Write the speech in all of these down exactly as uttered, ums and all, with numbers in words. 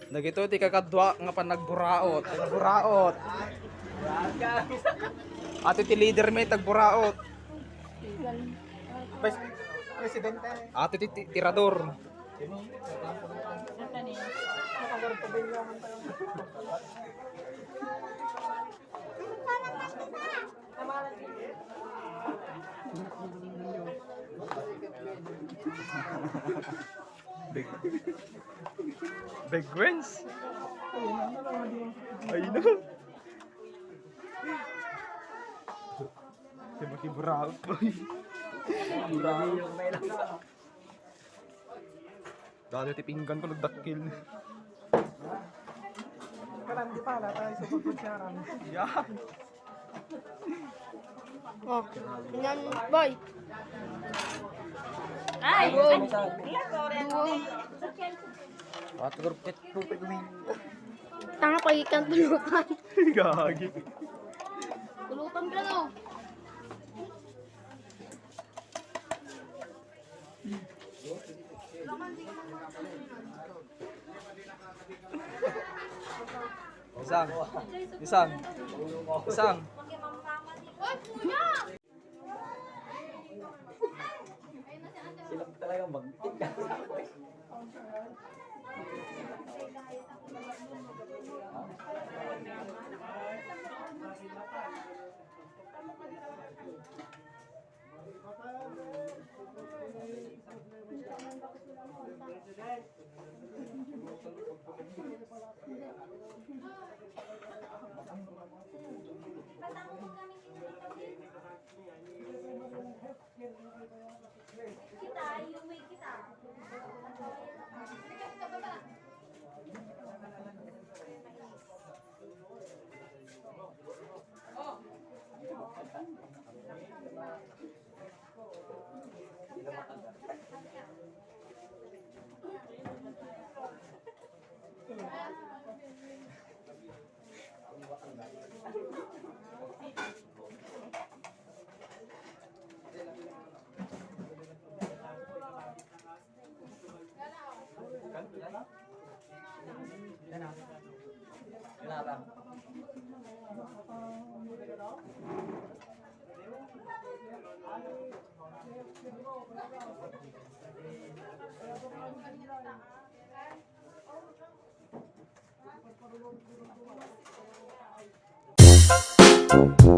Dagitoy ti kakadua nga panagburaot. Nagburaot. Ato ti leader mi, tagburaot. Vice Presidente. Ato ti, ti tirador. Big, big wins. Ay, no. Di ba, kiburaot, boy? Dali ti pinggan ko, nagdakkel. Kanan di pala tayo sa pagkutsaran. Yan. Oh, yan, boy. Ay! Wow. Wow. At group chat po, pag-uwi. Tanga, pagikan, pulutan. Gagi. Pulutan ka, no? Isang. Isang. Isang. Sila talaga mag-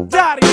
Daddy